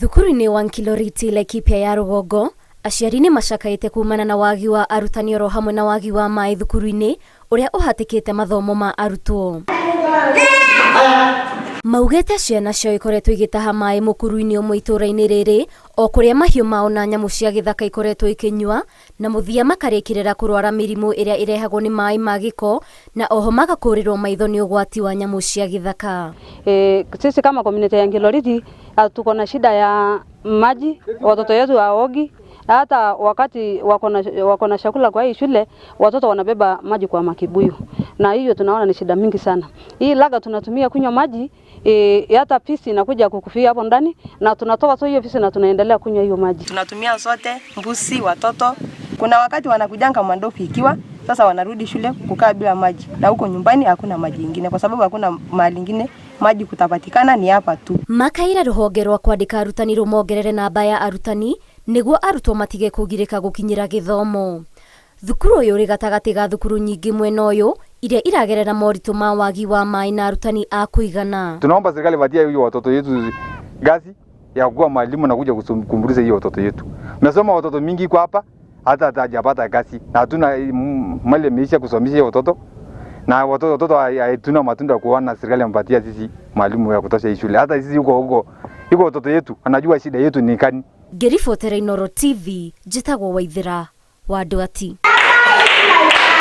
Thukuru-inĩ wa Nkiloriti, Laikipia ya rũgongo, aciari nĩ macakaĩte kumana na wagi wa arutani oro hamwe na wagi wa maĩ thukuru-inĩ ũrĩa ũhatĩkĩte mathomo ma arutwo. Maugĩte ciana ciao ikoretwo igĩtaha maĩ mũkuru-inĩ ũmwe itũũra-inĩ rĩrĩ o kũrĩa mahiũ mao na nyamũ cia gĩthaka ikoretwo ikĩnyua na mũthia makarĩkĩrĩra kũrwara mĩrimũ ĩrĩa ĩrehagwo nĩ maĩ ma gĩko na oho magakũrĩrwo maitho nĩ ũgwati wa nyamũ cia gĩthaka. E, sisi kama community ya Nkiloriti tuko na shida ya maji, watoto wetu hawaogi. Hata wakati wako na chakula kwa hii shule, watoto wanabeba maji kwa makibuyu, na hiyo tunaona ni shida mingi sana. Hii laga tunatumia kunywa maji e, hata fisi inakuja kukufia hapo ndani, na tunatoa tu hiyo fisi na tunaendelea kunywa hiyo maji. Tunatumia sote, mbuzi, watoto. Kuna wakati wanakujanga mandopi ikiwa sasa wanarudi shule kukaa bila maji, na huko nyumbani hakuna maji ingine, kwa sababu hakuna mahali ingine maji kutapatikana, ni hapa tu. Makaira rũhonge rwa kwandĩka arutani rũmongerere namba ya arutani nĩguo arutwo matige kũgirĩka gũkinyĩra gĩthomo. Thukuru ũyũ ũrĩ gatagatĩ ga thukuru nyingĩ mwena ũyũ iria iragerera moritũ ma wagi wa maĩ na arutani a kũigana. Tunaomba serikali patia hiyo watoto yetu kazi ya kuwa mwalimu na kuja kumfundisha hiyo watoto yetu. Mesoma watoto mingi kwa hapa hata hajapata kazi na hatuna mali imeisha kusomesha hiyo watoto na watoto hatuna matunda kuona serikali ampatia sisi mwalimu ya kutosha hii shule. Hata sisi huko huko iko watoto yetu anajua shida yetu ni kani. Ngĩribotera Inooro TV, njĩtagwo Waithĩra wa Ndwati.